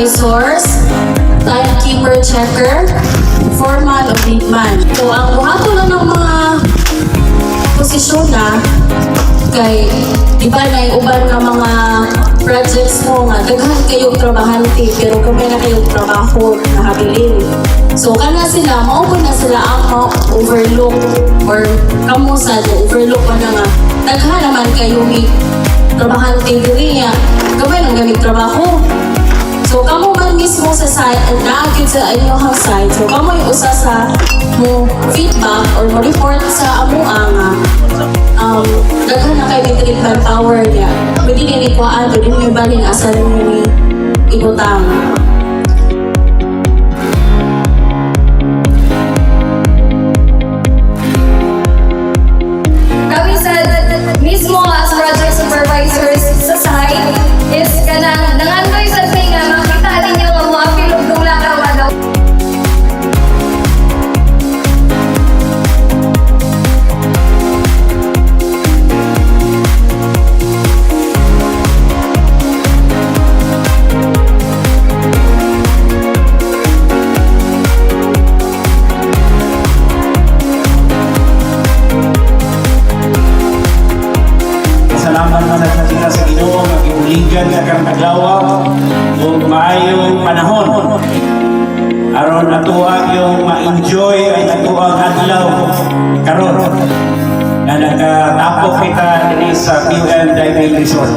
supervisors, timekeeper checker, foreman o leadman. So ang buhaton lang ng mga posisyon na kay di ba na yung uban nga mga projects mo nga daghan kayong trabahante pero gamay na kayong trabaho na habilin. So kana sila mao na sila ang ma-overlook or kamo sa overlook pa na nga daghan naman kayo mi trabahante diri nga gamay lang gamit trabaho. So kamo man mismo sa site and naa gyud sa inyong site. So kamo yung usa sa mo feedback or mo report sa amoa nga daghan na kay metric manpower niya. Pwede ni kuhaan, pwede ni balin asa ni ibutang. Kami sa mismo as project supervisors sa site is kanang nangandoy sa mi nga makita ninyo nga moapil og dula karong adlaw. Salamat sa kita sa Ginoo nga gibuligan sa karong adlaw ug maayong panahon aron atoa yung ma-enjoy ang atoang adlaw karon na nakatapok kita dinhi sa QM Diving Resort.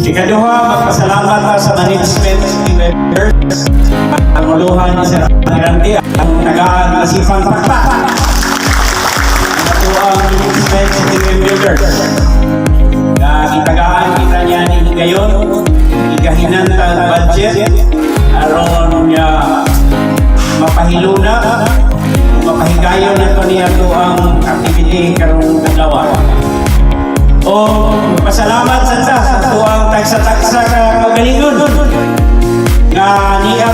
Ikaduha, magpasalamat ta sa management sa QM Builders, ang uluhan ni Sir Grande, ang tagaan masipang pakpak. Ang atoang management sa QM Builders na gitagaan kita niya ni higayon, igahinantang budget aron niya mapahiluna, mapahigayon nato niya to ang activity karong adlaw. O pasalamat sa ta sa tuang tagsa-tagsa ka kaugalingon nga niya.